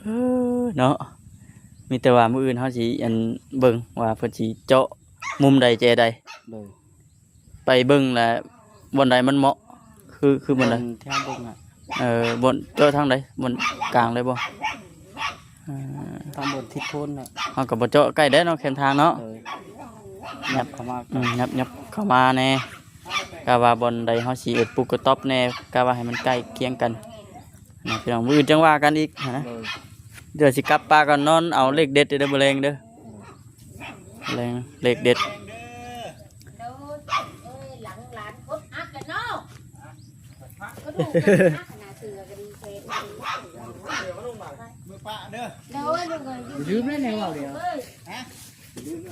ເອີ ເນາະ ມີແຕ່ວ່າມື້ອື່ນເຮົາຊິ ອັນ ເບິ່ງວ່າເພິ່ນຊິເຈາະມຸມໃດແຈໃດ ໂດຍ ໄປເບິ່ງແລ້ວບ່ອນໃດມັນເໝາະ ຄື ຄືບ່ອນໃດ? ບ່ອນທີ່ເຮົາເບິ່ງອະ ເອີ ບ່ອນເຈາະທາງໃດ? ບ່ອນກາງເລີຍບໍ່? ເອີ ທາງບ່ອນທິດໂພນນະ ເຮົາກໍບໍ່ເຈາະໃກ້ແດ່ເນາະ ແຄມທາງເນາະ ເອີ ຫຍັບເຂົ້າມາ ອືມ ຫຍັບ ຫຍັບເຂົ້າມາແດ່ ກະວ່າບ່ອນໃດເຮົາຊິເຮັດປູກກະຕ໊ອບແດ່ ກະວ່າໃຫ້ມັນໃກ້ຄຽງກັນນະ ພີ່ນ້ອງ ມື້ອື່ນຈັ່ງວ່າກັນອີກຫັ້ນນະ ໂດຍ ດຽວຊິກັບປາກ່ອນ ນອນເອົາເລກເດັດເດີມື້ແລງເດີ ແລງເລກເດັດ ໂດຍ ເອີຍ ຫຼັງຫຼານກົດອັກແລ້ວເນາະ ກະດູກມັນຫັກຫັ້ນນະ ເສືອກະດີແທ້ ມື້ປະເດີ ໂດຍ ລູກເອີຍ ຢ່າລືມເດີແນວເວົ້າດຽວ ເອີຍ ຮະ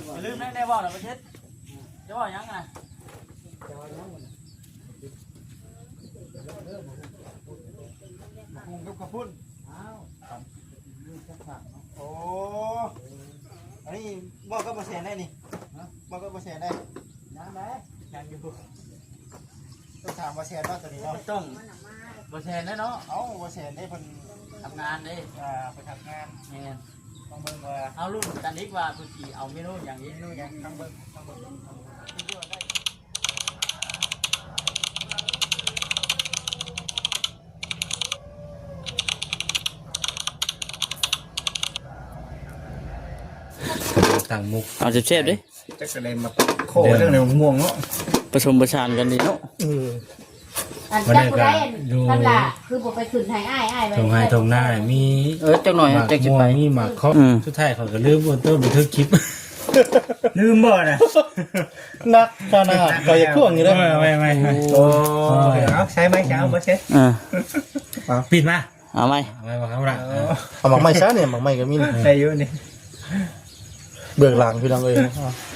ຢ່າລືມເດີແນວເວົ້ານະ ປະເທດ ຈະເວົ້າຫຍັງນະ? ໝາກຫຸ່ງກັບເຂົ້າປຸ້ນ ອ້າວ ໂອ້ ອັນນີ້ເວົ້າກັບບໍ່ແຊນໄດ້ນີ້ ເວົ້າກັບບໍ່ແຊນໄດ້ ຍັງໄດ໋ ຍັງຢູ່ ຕ້ອງຖາມບໍ່ແຊນເນາະ ໂຕນີ້ເນາະ ຕ້ອງບໍ່ແຊນແດ່ເນາະ ເອົ້າ ບໍ່ແຊນເດ້ ເພິ່ນທຳງານເດ້ ອ່າ ເພິ່ນທຳງານ ແມ່ນ ຕ້ອງເບິ່ງວ່າ ເຮົາລຸ້ນກັນອີກວ່າເພິ່ນຊິເອົາເມນູຫຍັງອີກ ເມນູຫຍັງ ຕ້ອງເບິ່ງ ຕ້ອງເບິ່ງ ຕ້ອງເບິ່ງ ຕັ້ງໝົກ ເອົາແຊບໆເດ້ ຈັກຈະໄດ້ມາຂໍເລື່ອງໃນໝາກມ່ວງເນາະ ປະສົມປະສານກັນດີເນາະ ເອີ ອັນ ບັດນີ້ກໍຢູ່ ຄັນລະ ຄືບໍ່ໄປຂຶ້ນໃຫ້ອ້າຍ ອ້າຍໄວ້ ທົ່ງໄຮ່ທົ່ງນາມີ ເອີ ຈັກໜ້ອຍ ໝາກ ຈັກຊິໄປ ມ່ວງ ມີໝາກເຄາະ ອືມ ສຸດທ້າຍຂ້ອຍກໍລືມວ່າຕ້ອງບັນທຶກຄລິບ ລືມບໍ່ນະ? ໜັກຂະໜາດ ຂ້ອຍຢາກທວງຢູ່ເດີ ໄວ້ ໄວ້ ໄວ້ ໂອ້ຍ ເອົາໃສ່ໄມ້ ເອົາບໍ່ເຊັດ ເອີ ປິດມາ ເອົາໃໝ່ ເອົາໃໝ່ ບໍ່ເອົາລະ ເອີ ເອົາໝາກໄມ້ຊະນີ້ ໝາກໄມ້ກໍມີນີ້ ໃສ່ຢູ່ນີ້ ເບື້ອງຫຼັງພີ່ນ້ອງເອີຍ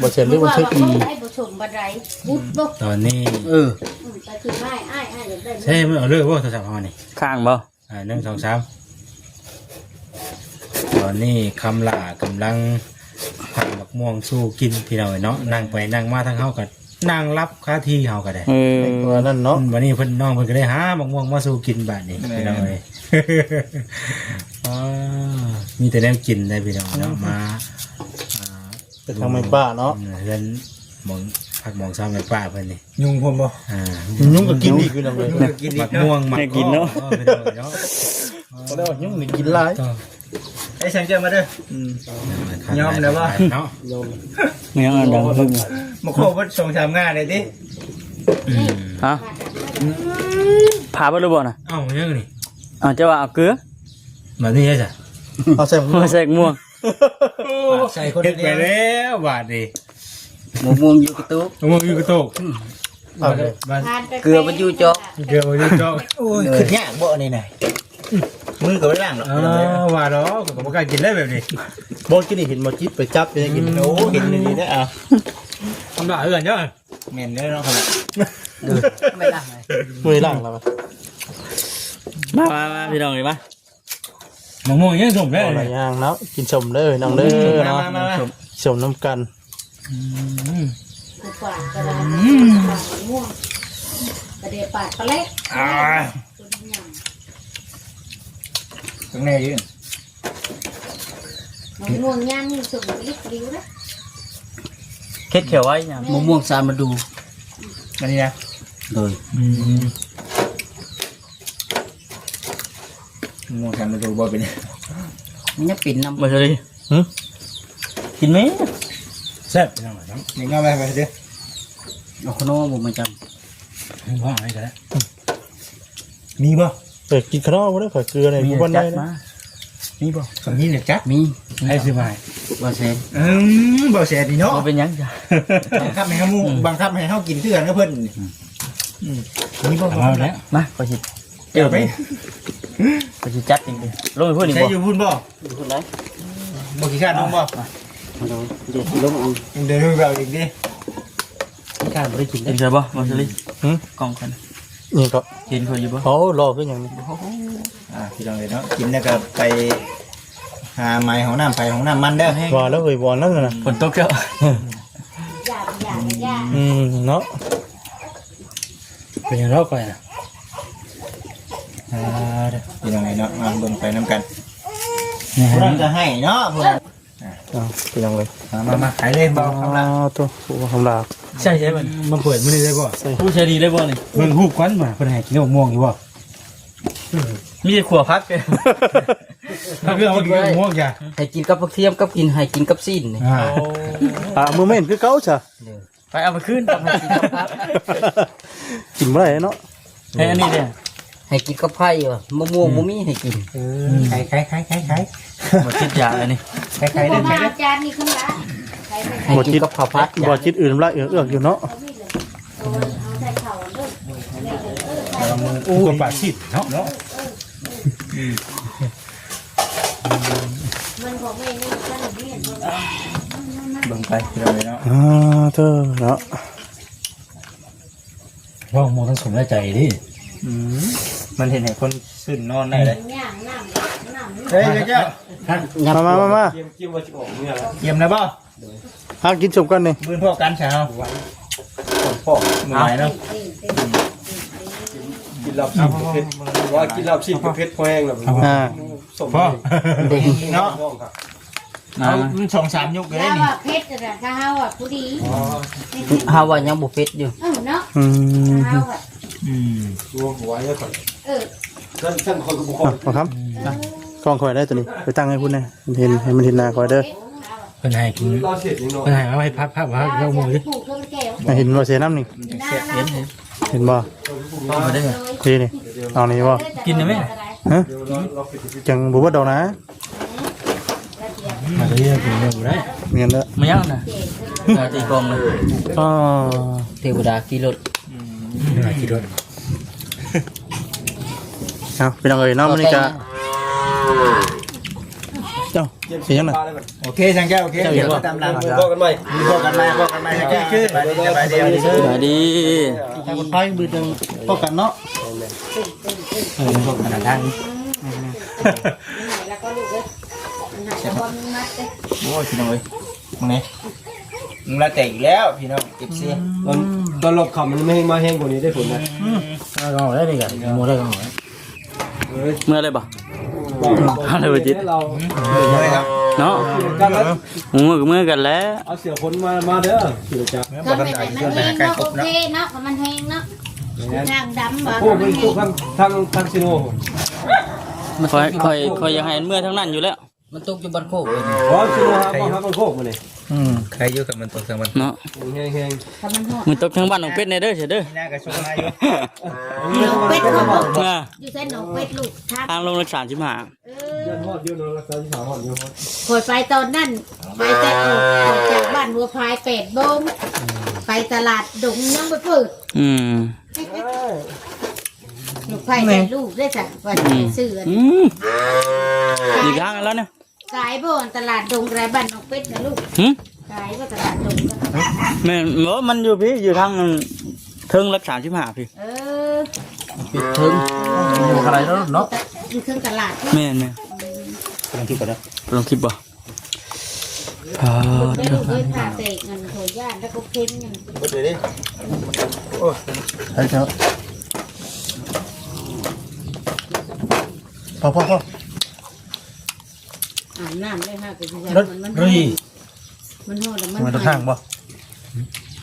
ບໍ່ເຊັດຫຼືບໍ່ຖືກ ອືມ ໄດ້ບໍ່ສົມບັນໄດ ບຸດບໍ່ ຕອນນີ້ ເອີ ອືມ ໄປຄືອ້າຍ ອ້າຍ ອ້າຍຢາກໄດ້ ໃຊ້ມັນເອົາເລີຍບໍ່ ໂທລະສັບເຮົານີ້ ຄ້າງບໍ່? ອ່າ ໜຶ່ງ ສອງ ສາມ ຕອນນີ້ຄຳຫຼ້າກຳລັງພັນໝາກມ່ວງສູ່ກິນ ພີ່ນ້ອງເອີຍເນາະ ນັ່ງໄປນັ່ງມາ ທາງເຮົາກໍນັ່ງຫຼັບຄາທີ່ ເຮົາກໍໄດ້ ເອີ ວ່ານັ້ນເນາະ ອືມ ບັດນີ້ເພິ່ນ ນ້ອງເພິ່ນກໍໄດ້ຫາໝາກມ່ວງມາສູ່ກິນບາດນີ້ ແມ່ນ ພີ່ນ້ອງເອີຍ ອ່າ ມີແຕ່ແນວກິນໄດ໋ ພີ່ນ້ອງເນາະ ມາ ອ່າ ໄປທາງແມ່ປ້າເນາະ ເຮືອນໝອງ ພັກໝອງເຊົາແມ່ປ້າເພິ່ນນີ້ ຍຸງພຸ້ນບໍ່? ອ່າ ຍຸງກໍກິນອີກ ພີ່ນ້ອງເອີຍ ຍຸງກໍກິນອີກ ໝາກມ່ວງ ໝາກ ແນວກິນເນາະ ເນາະ ບໍ່ໄດ້ວ່າຍຸງນີ້ກິນຫຼາຍ ໄອ້ແສງແຈ່ມມາເດີ ອືມ ຍອມແລ້ວບໍ່? ເນາະ ຍັງອັນດຳເບິ່ງ ມາຂໍເບິດສອງສາມງ່າໄດ້ຕິ ອືມ ຮະ ພາເບິດຫຼືບໍ່ນະ? ເອົ້າ ຍັງນີ້ ເອົ້າ ເຈົ້າວ່າເອົາເກືອ ບາດນີ້ໃດ໋ ເອົາໃສ່ໝາກ ເອົາໃສ່ໝາກມ່ວງ ໂອ້ ໃສ່ຄົນ ເຮັດໄປແລ້ວບາດນີ້ ໝາກມ່ວງຢູ່ກະໂຕກ ໝາກມ່ວງຢູ່ກະໂຕກ ອືມ ເອົາເລີຍ ເກືອມັນຢູ່ຈອກ ເກືອມັນຢູ່ຈອກ ໂອ້ຍ ເອີ ຄິດຍາກບໍ່ອັນນີ້ນະ ມືກໍບໍ່ໄດ້ລ້າງດອກ ເອີ ວ່າດອກ ກໍບໍ່ກ້າກິນໄດ້ແບບນີ້ ບໍ່ ກິນນີ້ເຫັນໝໍຈິດໄປຈັບຢູ່ໄດ້ກິນ ອືມ ໂອ້ ເຫັນດີໆເດ້ ເອົາ ທຳລາຍເຮືອນເດີ ແມ່ນເດີເນາະ ເອີ ບໍ່ໄດ້ລ້າງເລີຍ ບໍ່ໄດ້ລ້າງແລ້ວ ມາ ມາ ມາ ພີ່ນ້ອງເອີຍ ມາ ໝາກມ່ວງຍັງສົ້ມເດ້ ບໍ່ຫຼາຍຢ່າງເນາະ ກິນສົ້ມເດີນ້ອງເດີເນາະ ມາ ມາ ມາ ສົ້ມ ສົ້ມນຳກັນ ອືມ ຜູ້ປາດກໍໄດ້ ອືມ ປາດໝາກມ່ວງກະເດປາດປາແລກ ອ່າ ຄົນຍຳ ຂ້າງໃນຢູ່ ໝາກມ່ວງຍາມນີ້ສົ້ມລິບລິວເດ້ ເຄັດແຂວໄວ້ຍາມ ໝາກມ່ວງສາມລະດູ ອັນນີ້ນະ ໂດຍ ອືມ ໝາກມ່ວງສາມລະດູບໍ່ເປັນ ມັນຍັງເປັນນຳ ບໍ່ສະລີ ຫຶ ກິນແມ້ ແຊບ ພີ່ນ້ອງເອີຍເນາະ ນີ້ກໍໄປ ໄປເດີ ເອົາຂະໜໍບໍ່ມາຈຳ ວ່າໃຫ້ກໍໄດ້ ມີບໍ່? ເອີ ກິນຂະໜໍບໍ່ໄດ້ ຂ້ອຍເກືອໃນ ມີ ບໍ່ປານໃດ ຈັດມາ ມີບໍ່? ຄັນມີແລ້ວຈັດ ມີ ໃຜຊື້ມາໃຫ້? ບໍ່ແຊນ ອືມ ບໍ່ແຊນນີ້ເນາະ ບໍ່ເປັນຫຍັງຈ້ະ ບັງຄັບໃຫ້ເຮົາ ອືມ ບັງຄັບໃຫ້ເຮົາກິນຄືກັນກັບເພິ່ນ ອືມ ອືມ ມີບໍ່? ເອົາແລ້ວ ມາ ຂ້ອຍຊິ ເອົາໄປ ຂ້ອຍຊິຈັດອີກ ລົງໄປພຸ້ນອີກບໍ່? ໃສ່ຢູ່ພຸ້ນບໍ່? ຢູ່ພຸ້ນໃດ ບໍ່ຂີ້ຄ້ານລົງບໍ່? ມາ ດຽວຊິລົງເອົາ ດຽວລົງໄປເອົາອີກຕິ ຂ້າບໍ່ໄດ້ກິນເດ້ ກິນເທື່ອບໍ່ ບໍ່ສະລີ ຫຶ ກ້ອງຂ້ອຍ ນີ້ກໍ ເຫັນຂ້ອຍຢູ່ບໍ່? ໂອ້ ລໍຄືຫຍັງນີ້ ໂອ້ໂຫ ອ່າ ພີ່ນ້ອງເອີຍເນາະ ກິນແລ້ວກໍໄປຫາໄໝຫ້ອງນ້ຳໃຜຫ້ອງນ້ຳມັນເດີ ວ່າແລ້ວເອີຍ ບ່ອນນັ້ນນະ ຝົນຕົກແລ້ວ ອືມ ເນາະ ເປັນຫຍັງເນາະຂ້ອຍນະ ອ່າ ພີ່ນ້ອງເອີຍເນາະ ມາເບິ່ງໄປນຳກັນ ຜູ້ນັ້ນຈະໃຫ້ເນາະ ຜູ້ນັ້ນ. ເອົາ ເປັນຫຍັງເລີຍ? ມາ ມາ ມາ ໃຫ້ເລີຍ ເບົາຄຳລາ. ໂອ້ ຄຳລາ ໃສ່ໃສ່ມັນ ມາເປີດມື້ນີ້ໄດ້ບໍ່? ໃສ່ ຜູ້ໃສ່ດີໄດ້ບໍ່ນີ້? ເບິ່ງຮູບກ່ອນວ່າເພິ່ນໃຫ້ກິນໝາກມ່ວງຢູ່ບໍ່? ມີແຕ່ຂົ້ວຜັກເດ້. ເອົາເອົາກິນໝາກມ່ວງຈ້ະ ໃຫ້ກິນກັບຜັກທຽມ ກັບກິນ ໃຫ້ກິນກັບຊີ້ນນີ້. ອ່າ ໂອ້ ອ່າ ມື້ແມ່ນຄືເກົ່າຊະ. ເດີ ໄປເອົາໄປຄືນ ກິນບໍ່ໄດ້ເນາະ. ໃຫ້ອັນນີ້ເດ້ ໃຫ້ກິນກັບໄຂ່ວ່າ ໝາກມ່ວງ ອືມ ບໍ່ມີໃຫ້ກິນ. ເອີ ໄຂ່ ໄຂ່ ໄຂ່ ໄຂ່ ໄຂ່ ບໍ່ຕິດຢາອັນນີ້ ໄຂ່ ໄຂ່ ເດີ ໄຂ່ ເດີ ຈານນີ້ຂຶ້ນລະ ໄຂ່ ໄຂ່ ໃຫ້ກິນກັບເຂົ້າຜັດ. ບໍ່ຈິດ ອື່ນລະເອືອກໆຢູ່ເນາະ. ໂອ້ຍ ປາຊີດເນາະ ເນາະ. ເບິ່ງໄປພີ່ນ້ອງເອີຍເນາະ. ອ່າ ເທີເນາະ ເວົ້າໝູ່ທັງສົມໃຈເດ້. ອືມ ມັນເຮັດໃຫ້ຄົນຊື່ນນອນໄດ້ເດ້. ເຮີ້ຍ ແກ້ວ ມາ ມາ ມາ ມາ ກຽມ ກຽມວ່າຊິອອກເມືອລະ ກຽມແລ້ວບໍ່? ຫາກິນສົມກັນນີ້ ມື້ອື່ນພໍ້ກັນຊະເຮົາ ພໍ້ມື້ໃໝ່ເນາະ. ກິນລາບຊີ້ນກໍເຜັດ ວ່າກິນລາບຊີ້ນກໍເຜັດພໍແຮງແລ້ວ. ອ່າ ສົມພໍເນາະ ເອົາມັນສອງສາມຍົກເລີຍນີ້. ເຮົາວ່າເຜັດນະ ຖ້າເຮົາວ່າຜູ້ດີ ອໍ ເຮົາວ່າຍັງບໍ່ເຜັດຢູ່. ເອີເນາະ ອືມ ເຮົາວ່າ ອືມ ຫົວໄວເດີຂ້ອຍ. ເອີ ຊັ້ນ ຊັ້ນຂ້ອຍກໍບໍ່ຄ່ອຍ. ພໍ່ຄຳ ກ້ອງຂ້ອຍໄດ້ຕົວນີ້ ໄປຕັ້ງໃຫ້ພຸ້ນແດ່ ເຫັນ ໃຫ້ມັນເຫັນໜ້າຂ້ອຍເດີ. ເພິ່ນໃຫ້ກິນ ເພິ່ນໃຫ້ເອົາໄວ້ພັບ ພັບ ພັບ ເອົາໝູ່ຢູ່ ໃຫ້ເຫັນບໍ່ເສຍນ້ຳນີ້. ເຫັນ ເຫັນ ເຫັນບໍ່? ນີ້ ນີ້ ເອົານີ້ບໍ່? ກິນໄດ້ໄໝ? ຮະ? ຈັ່ງບໍ່ເບິດດອກນະ. ມັນກໍເຮັດກິນບໍ່ໄດ້ ແມ່ນເດີ. ມາຍັງນະ ມາຕີກອງນະ. ອໍ ເທວະດາຂີ່ລົດ ອືມ ເທວະດາຂີ່ລົດ. ເອົາ ພີ່ນ້ອງເອີຍເນາະ ມື້ນີ້ກະ ເຈົ້າ ເປັນຫຍັງນະ? ໂອເຄ ຊ່າງແກ້ວ ໂອເຄ ເຈົ້າ ດຽວຕາມຫຼັງ ພໍ້ກັນໃໝ່ ພໍ້ກັນໃໝ່ ພໍ້ກັນໃໝ່ ໂອເຄ ໂອເຄ ສະບາຍດີ ສະບາຍດີ ສະບາຍດີ ທາງປອດໄພ ມື້ໜຶ່ງພໍ້ກັນເນາະ. ເອີ ພໍ້ກັນທາງ ໂອ້ຍ ພີ່ນ້ອງເອີຍ ເບິ່ງແດ່ ມັນລະແຕກອີກແລ້ວ ພີ່ນ້ອງ ເອັຟຊີ ອືມ ມັນ ຕອນລອບຄ່ຳມັນແຮງ ມາແຮງກວ່ານີ້ໄດ້ຜົນນະ. ອືມ ເອົາໄດ້ນີ້ກະ ໝູ່ໄດ້ກໍເອົາ. ເອີຍ ເມື່ອເລີຍບໍ່? ເອົາເລີຍບໍ່ຈິດ? ເນາະ ເມື່ອກໍເມື່ອກັນແຫຼະ. ເອົາເສື້ອຂົນມາ ມາເດີ ຂີ່ລົດຈັກ ບໍ່ທັນໄດ້ ມັນແຮງເນາະ ໂອເຄເນາະ ມັນແຮງເນາະ. ທາງດຳບໍ່? ໂອ້ ມັນຢູ່ທາງ ທາງ ທາງຊີໂນ. ຂ້ອຍ ຂ້ອຍ ຂ້ອຍຢາກໃຫ້ມັນເມືອທາງນັ້ນຢູ່ແລ້ວ. ມັນຕົກຢູ່ບ້ານໂຄກເລີຍນີ້. ອໍ ຊິມາຫາ ມາຫາບ້ານໂຄກມື້ນີ້. ອືມ ໃຄຢູ່ກັບມັນຕົກທາງບ້ານເນາະ ແຮງໆ. ມັນຕົກທາງບ້ານໜອງເປັດແດ່ເດີ ເຊີເດີ. ໜອງເປັດເຂົາບອກ ອ່າ ຢູ່ໃສໜອງເປັດລູກ? ທາງ ທາງລົງຫຼັກສາມສິບຫ້າ. ເອີ ເດືອນຮອດຢູ່ເນາະ ຫຼັກສາມສິບຫ້າຮອດຢູ່. ຂ້ອຍໄປຕອນນັ້ນ ໄປແຕ່ອອກ ອອກຈາກບ້ານຫົວພາຍແປດໂມງ ໄປຕະຫຼາດດົງຍັງບໍ່ເປີດ. ອືມ ລູກໄຜ່ໃຫ້ລູກເດ້ຊະ ວ່າຊິໄປຊື້ອັນ ອືມ ອີກທາງແລ້ວນະ. ກາຍບໍ່ ຕະຫຼາດດົງກະໄດ້ ບ້ານໜອງເປັດນະລູກ? ຫື? ກາຍບໍ່ຕະຫຼາດດົງ? ແມ່ນບໍ່ ມັນຢູ່ພີ້ ຢູ່ທາງເທິງຫຼັກສາມສິບຫ້າພີ້. ເອີ ປິດເທິງ ຢູ່ກະໄລເນາະ ຢູ່ເທິງຕະຫຼາດ. ແມ່ນໆ. ລົງຄລິບບໍ່? ອ່າ ເບິ່ງເດີລູກເອີຍ ພາແຕກນັ້ນ ໂຫ ຢ້ານແລ້ວກໍເຄັນນັ້ນ. ເບິດເລີຍເດ້. ໂອ້ຍ ໃຫ້ເຈົ້າ ພໍ ພໍ ພໍ. ອາບນ້ຳໄດ້ ຫາກະຊິ ມັນ ມັນ ມັນຮ້ອນ ມັນຮ້ອນແລ້ວມັນ ມັນຮ້ອນ ຫ້າງບໍ່?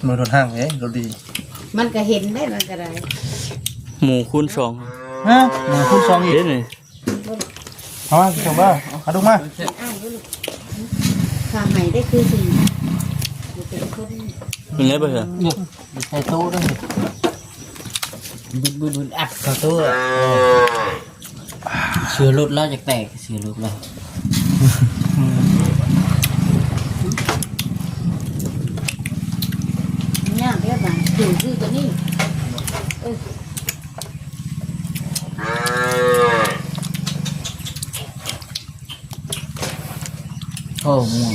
ມັນລົດຫ້າງເດ້ ລົດດີ. ມັນກະເຫັນໄດ້ ມັນກະໄດ້ ໝູຄູນສອງ. ຮະ? ໝູຄູນສອງອີກ ເຫັນນີ້. ເອົາມາ ເຈົ້າເບິ່ງ ເອົາດຸກມາ. ຂ້າໃຫ້ໄດ້ຄືຊິ ເປັນຄົນ ເປັນໄງບໍ່ເຫັນ? ໃສ່ໂຕເດີ ບຶດໆ ອັດເຂົ້າໂຕ. ເສື້ອລົດລາວຈະແຕກ ເສື້ອລົດລາວ. ຍາກເດ້ບາດ ຖື ຖືຕົວນີ້. ເອີ ໂອ້ ມ່ວງ.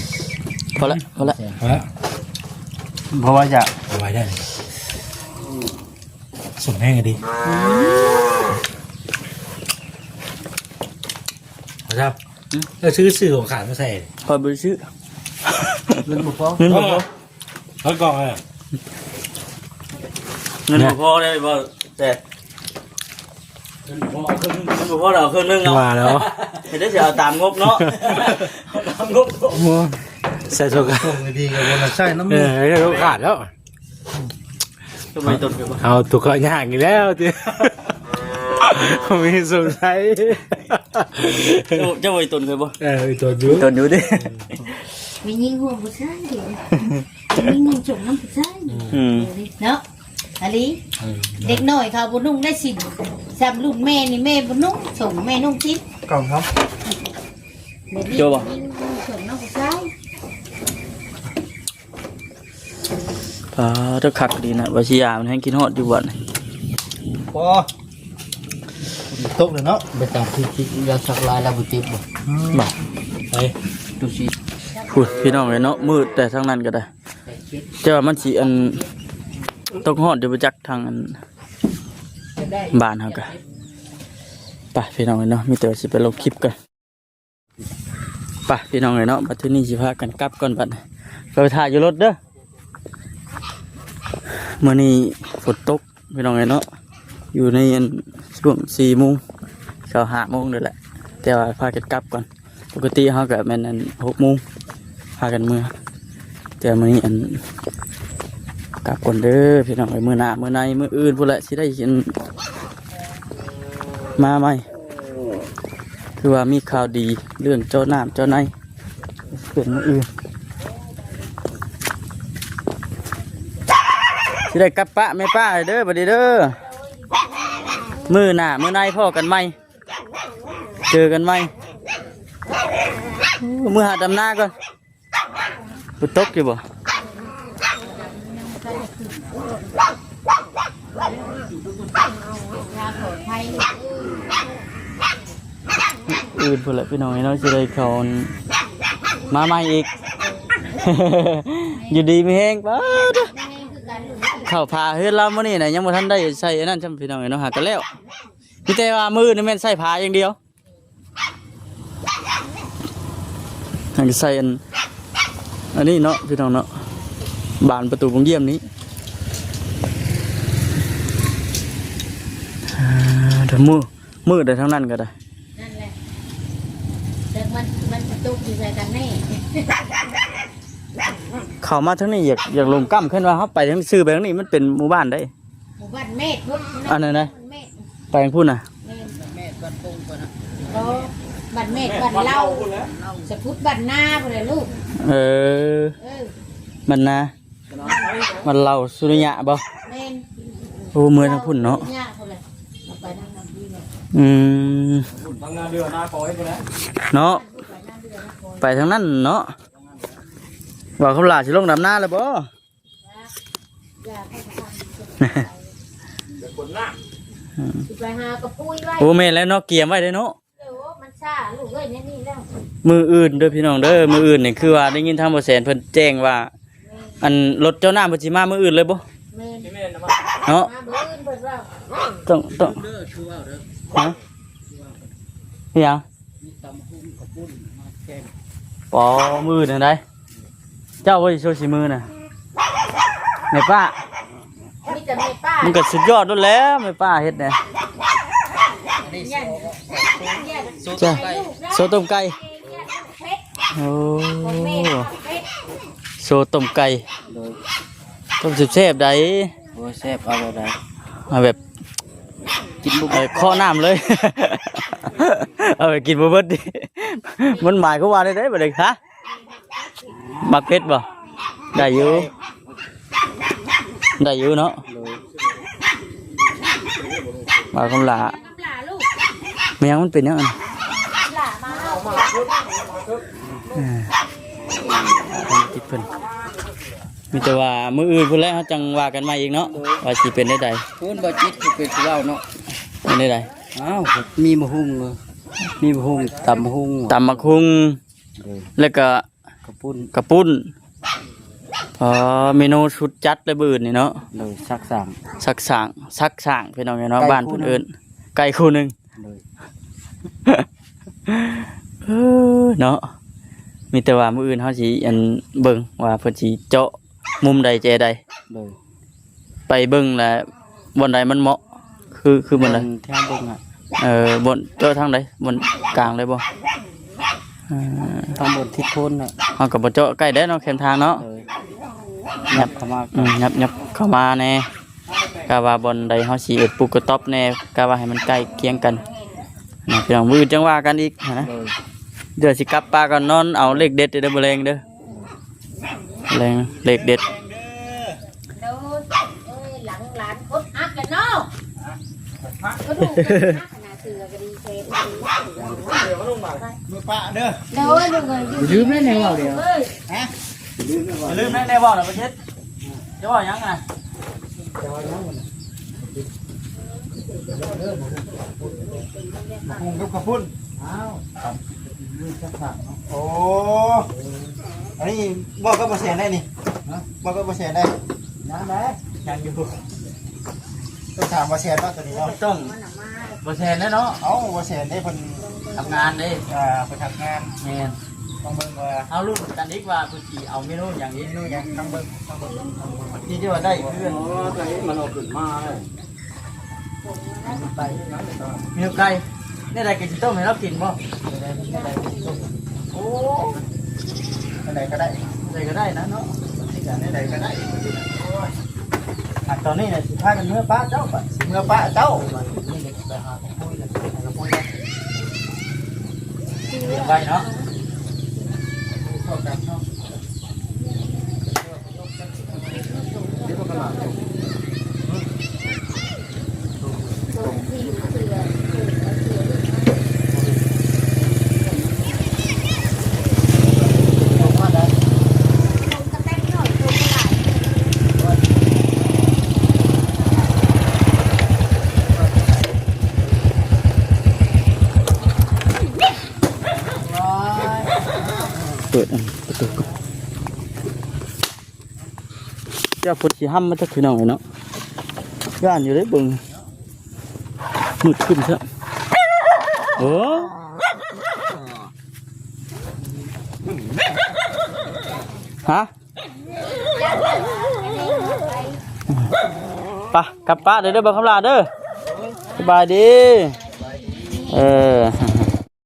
ພໍລະ ພໍລະ ພໍລະ ເພາະວ່າຢາກເອົາໄວ້ໄດ້. ສົມແຮງອີ່ຫຼີ. ບໍ່ຊາບ ອືມ ເອີ ຊື້ ຊື້ຂອງຂາດມາໃສ່. ຂ້ອຍບໍ່ໄດ້ຊື້ ເງິນບໍ່ພໍ ເງິນບໍ່ພໍ. ເອົາກ່ອນ ເງິນບໍ່ພໍໄດ້ບໍ່ແຈກ. ເງິນບໍ່ພໍ ເອົາເຄິ່ງໜຶ່ງ ພໍເອົາເຄິ່ງໜຶ່ງເນາະ ວ່າແລ້ວ ເຮັດໄດ້ຊິເອົາຕາມງົບເນາະ ເອົາຕາມງົບ ໂອ້ ໃສ່ໂຊກາ ໂຊກດີກໍບໍ່ໄດ້ໃຊ້ນຳ ເອີ ໃຊ້ໂຊກາດແລ້ວ ເຈົ້າບໍ່ໄດ້ຕົນຄືບໍ່ ເອົາທຸກข์ຍາກອີກແລ້ວຕິ ມີສົງໄສ ເຈົ້າ ເຈົ້າບໍ່ໄດ້ຕົນຄືບໍ່ ເອີ ຕົນຢູ່ ຕົນຢູ່ຕິ ມີຍິງຮ່ວມຜູ້ຊາຍ ມີຍິງນຸ່ງໂຈງນຳຜູ້ຊາຍ ອືມ ເນາະ ອີ່ຫຼີ ເອີ ເດັກນ້ອຍເຂົາບໍ່ນຸ່ງໄດ້ສິ້ນ ສ່ຳລຸ້ນແມ່ນີ້ແມ່ບໍ່ນຸ່ງ ສົ່ງແມ່ນຸ່ງສິ້ນ ກ່ອງເຂົາ ແບບນີ້ ໂຈ້ບໍ່ ຍິງນຸ່ງໂຈງນຳຜູ້ຊາຍ ປາດ ຄັກດີນະ ວ່າຊິຢາມັນແຮງຄິດຮອດຢູ່ບັດນີ້ ບໍ່ ຕົກແລ້ວເນາະ ໄປຕາມທີ່ຄິດ ຢາສັກລາຍແລ້ວບໍ່ຕິດບໍ່ ອືມ ບໍ່ ໄປ ດູຊິ ພຸ້ນ ພີ່ນ້ອງເອີຍເນາະ ມືດແຕ່ທາງນັ້ນກໍໄດ້ ແຕ່ວ່າມັນຊິອັນ ຕົກຮອດຢູ່ບໍ່ຈັກທາງອັນ ບ້ານເຮົາກະ ໄປພີ່ນ້ອງເອີຍເນາະ ມີແຕ່ວ່າຊິໄປລົງຄລິບກ່ອນ ໄປພີ່ນ້ອງເອີຍເນາະ ບັດທີນີ້ຊິພາກັນກັບກ່ອນບັດນີ້ ກໍໄປຖ້າຢູ່ລົດເດີ ມື້ນີ້ຝົນຕົກພີ່ນ້ອງເອີຍເນາະ ຢູ່ໃນອັນ ຊ່ວງສີ່ໂມງ ເຊົ້າຫ້າໂມງນີ້ແຫຼະ ແຕ່ວ່າພາກັນກັບກ່ອນ ປົກກະຕິເຮົາກໍແມ່ນອັນຫົກໂມງ ພາກັນເມືອ ແຕ່ມື້ນີ້ອັນ ກັບກ່ອນເດີພີ່ນ້ອງເອີຍ ມື້ໜ້າມື້ໃນມື້ອື່ນພຸ້ນແຫຼະ ຊິໄດ້ອັນ ມາໃໝ່ ຄືວ່າມີຂ່າວດີເລື່ອງເຈາະນ້ຳເຈາະໃນ ເປັນມື້ອື່ນ ຊິໄດ້ກັບປະແມ່ປ້າເດີ ບັດນີ້ເດີ ມື້ໜ້າມື້ໃນພໍ້ກັນໃໝ່ ເຈີກັນໃໝ່ ໂອ້ ມື້ຫາດຳນາກ່ອນ ຝົນຕົກຢູ່ບໍ່? ອື່ນພຸ້ນແຫຼະພີ່ນ້ອງເອີຍເນາະ ຊິໄດ້ເຂົ້າ ມາໃໝ່ອີກ ຢູ່ດີມີແຮງ ປາດ ເຂົ້າຜາເຮືອນລາວມື້ນີ້ນະ ຍັງບໍ່ທັນໄດ້ໃສ່ອັນນັ້ນຊ້ຳພີ່ນ້ອງເອີຍເນາະ ຫາກະແລ້ວ ມີແຕ່ວ່າມື້ນີ້ແມ່ນໃສ່ຜ້າຢ່າງດຽວ ໃຫ້ໃສ່ອັນ ອັນນີ້ເນາະ ພີ່ນ້ອງເນາະ ບານປະຕູໂຮງຢ້ຽມນີ້ ອ່າ ດຳມື ມືດໄດ້ທາງນັ້ນກໍໄດ້ ນັ້ນແຫຼະ ແຕ່ມັນ ມັນປະຕູຢູ່ໃສ່ກັນແນ່ ເຂົ້າມາທາງນີ້ ຢາກ ຢາກລົງກ້ຳ ຄັນວ່າເຮົາໄປທາງ ຊື່ໄປທາງນີ້ ມັນເປັນໝູ່ບ້ານໃດ ໝູ່ບ້ານເມດພຸ້ນ ອັນນັ້ນນະ ບ້ານເມດ ໄປທາງພຸ້ນນະ ແມ່ນ ບ້ານເມດ ບ້ານໂປ່ງພຸ້ນນະ ບໍ່ ບ້ານເມດ ບ້ານເລົ່າ ສະພຸດບ້ານນາພຸ້ນແຫຼະລູກ ເອີ ເອີ ບ້ານນາ ບ້ານເລົ່າສຸລິຍະບໍ່ ແມ່ນ ໂອ້ ເມືອທາງພຸ້ນເນາະ ສຸລິຍະພຸ້ນແຫຼະ ເຮົາໄປທາງນັ້ນດີເນາະ ອືມ ທາງນາເດືອນາກອຍພຸ້ນແຫຼະ ເນາະ ໄປທາງນັ້ນເນາະ ວ່າຄຳຫຼ້າຊິລົງດຳນາແລ້ວບໍ່? ອືມ ຊິໄປຫາກະປຸ້ຍໄວ້ ໂອ້ ແມ່ນແລ້ວເນາະ ກຽມໄວ້ເດ້ເນາະ ໂອ້ ມັນຊ້າລູກເອີຍ ແນວນີ້ແລ້ວ ມື້ອື່ນເດີພີ່ນ້ອງເດີ ມື້ອື່ນນີ້ຄືວ່າໄດ້ຍິນທາງບໍ່ແສນເພິ່ນແຈ້ງວ່າ ແມ່ນ ອັນລົດເຈົ້ານ້ຳເພິ່ນຊິມາມື້ອື່ນເລີຍບໍ່? ແມ່ນ ເນາະ ມາມື້ອື່ນເພິ່ນວ່າ ຕ້ອງ ຕ້ອງ ຮະ? ອີຫຍັງ? ມີຕຳຫຸ່ງກະປຸ້ນມາແກງ ປໍ ມື້ອື່ນຫັ້ນໃດ ເຈົ້າບໍ່ໄດ້ຊ່ວຍສີມືນະ ແມ່ປ້າ ມີແຕ່ແມ່ປ້າ ມັນກໍສຸດຍອດໂລດແລ້ວ ແມ່ປ້າເຮັດນະ ອັນນີ້ໂຊ ໂຊຕົ້ມໄກ່ ໂຊຕົ້ມໄກ່ ເຮັດ ໂອ້ ແມ່ເຮັດ ໂຊຕົ້ມໄກ່ ໂດຍ ຕົ້ມແຊບໆໃດ ໂອ້ຍ ແຊບ ເອົາແບບໃດ ເອົາແບບ ກິນບໍ່ ເອີ ເຄາະນ້ຳເລີຍ ເອົາໄປກິນບໍ່ເບິດຕິ ມັນໝາຍຄວາມວ່າແນວໃດບັດນີ້ ຮະ? ມັກເຜັດບໍ່? ໄດ້ຢູ່ ໄດ້ຢູ່ເນາະ ໂດຍ ວ່າຄຳຫຼ້າ ແມ່ນຫຍັງ ມັນເປັນຫຍັງອັນນີ້ ເອີ ຕິດເພິ່ນ ມີແຕ່ວ່າມື້ອື່ນພຸ້ນແຫຼະ ເຮົາຈັ່ງວ່າກັນໃໝ່ອີກເນາະ ໂດຍ ວ່າຊິເປັນແນວໃດ ພຸ້ນ ບໍ່ຈິດຄືເປັນຜູ້ເວົ້າເນາະ ເປັນແນວໃດ? ອ້າວ ມີໝາກຫຸ່ງ ມີໝາກຫຸ່ງ ຕຳໝາກຫຸ່ງ ຕຳໝາກຫຸ່ງ ໂດຍ ແລ້ວກະ ກະປຸ້ນ ກະປຸ້ນ ອໍ ເມນູສຸດຈັດເລີຍມື້ອື່ນນີ້ເນາະ ໂດຍ ສັກສ້າງ ສັກສ້າງ ສັກສ້າງ ພີ່ນ້ອງເນາະ ໄກ່ ບ້ານເພິ່ນເອີ້ນ ຄູ່ໜຶ່ງ ໄກ່ຄູ່ໜຶ່ງ ໂດຍ ເອີ ເນາະ ມີແຕ່ວ່າມື້ອື່ນເຮົາຊິ ອັນ ເບິ່ງວ່າເພິ່ນຊິເຈາະມຸມໃດແຈໃດ ໂດຍ ໄປເບິ່ງແລ້ວບ່ອນໃດມັນເໝາະ ຄື ຄືບ່ອນໃດ ເບິ່ງ ແຖວເບິ່ງອະ ເອີ ບ່ອນເຈາະທາງໃດ? ບ່ອນກາງເລີຍບໍ່? ເອີ ທາງບ່ອນທິດໂພນນະ. ເຮົາກໍບໍ່ເຈາະໃກ້ແດ່ເນາະ ແຄມທາງເນາະ. ເອີ ຫຍັບເຂົ້າມາ ອືມ ຫຍັບ ຫຍັບເຂົ້າມາແດ່. ກະວ່າບ່ອນໃດເຮົາຊິເຮັດປູກກະຕ໊ອບແດ່ ກະວ່າໃຫ້ມັນໃກ້ຄຽງກັນນະພີ່ນ້ອງ. ມື້ອື່ນຈັ່ງວ່າກັນອີກຫັ້ນນະ. ໂດຍ ດຽວຊິກັບປາກ່ອນ ນອນເອົາເລກເດັດເດີ ມື້ແລງເດີ. ແລງເລກເດັດ. ໂດຍ ເອີຍ ຫຼັງຫຼານຄົນຮັກແລ້ວເນາະ. ກະດູກມັນຫັກຂະໜາດເສືອກະດີແທ້. ມື້ປະເດີ. ໂດຍ ລືມແນ່ເວົ້າດຽວ. ຮະ? ລືມແນ່ເວົ້າລະບໍ່ເຮັດ. ຈະເວົ້າຫຍັງນະ? ໝາກຫຸ່ງກັບເຂົ້າປຸ້ນ. ອ້າວ ໂອ້ ອັນນີ້ເວົ້າກັບບໍ່ແຊນໄດ້ນີ້. ຮະ? ເວົ້າກັບບໍ່ແຊນໄດ້. ຍັງໄດ໋ ຍັງຢູ່. ຕ້ອງຖາມບໍ່ແຊນເນາະ ໂຕນີ້ເນາະ. ຕ້ອງບໍ່ແຊນແດ່ເນາະ. ເອົ້າ ບໍ່ແຊນເດ້ ເພິ່ນທຳງານເດ້. ອ່າ ເພິ່ນທຳງານ. ແມ່ນ. ຕ້ອງເບິ່ງວ່າ ເຮົາລຸ້ນກັນອີກວ່າເພິ່ນຊິເອົາເມນູຫຍັງອີກ. ເມນູຫຍັງ? ຟັງເບິ່ງ ຟັງເບິ່ງ. ທີ່ຈະວ່າໄດ້ເພື່ອນ. ໂອ້ ໄກ່ມັນເອົາຂຶ້ນມາເລີຍ. ໄກ່ ເມນູໄກ່. ແນວໃດກໍຊິຕົ້ມໃຫ້ລາວກິນບໍ່? ໂອ້ ແນວໃດກໍໄດ້. ແນວໃດກໍໄດ້ນະເນາະ. ແນວໃດກໍໄດ້. ໂອ້ຍ ອັນຕອນນີ້ນະ ຊິພາກັນເມືອປະເຈົ້າບາດ. ຊິເມືອປະເຈົ້າບາດ. ນີ້ໄປຫາກະປຸ້ຍ ຫາກະປຸ້ຍ. ໄວ້ເນາະ ເຂົ້າກັນເນາະ. ເປີດປະຕູກ່ອນ. ເຈົ້າ ເພິ່ນຊິຫ້ຳມາຈັກ ພີ່ນ້ອງເອີຍເນາະ. ຢ້ານຢູ່ເດ້ ເບິ່ງມືດຄຶ້ມຊະ. ໂອ້ ຮະ? ໄປ ກັບປ້າເດີ ເດີ ເບິ່ງຄຳລາເດີ. ສະບາຍດີ. ເອີ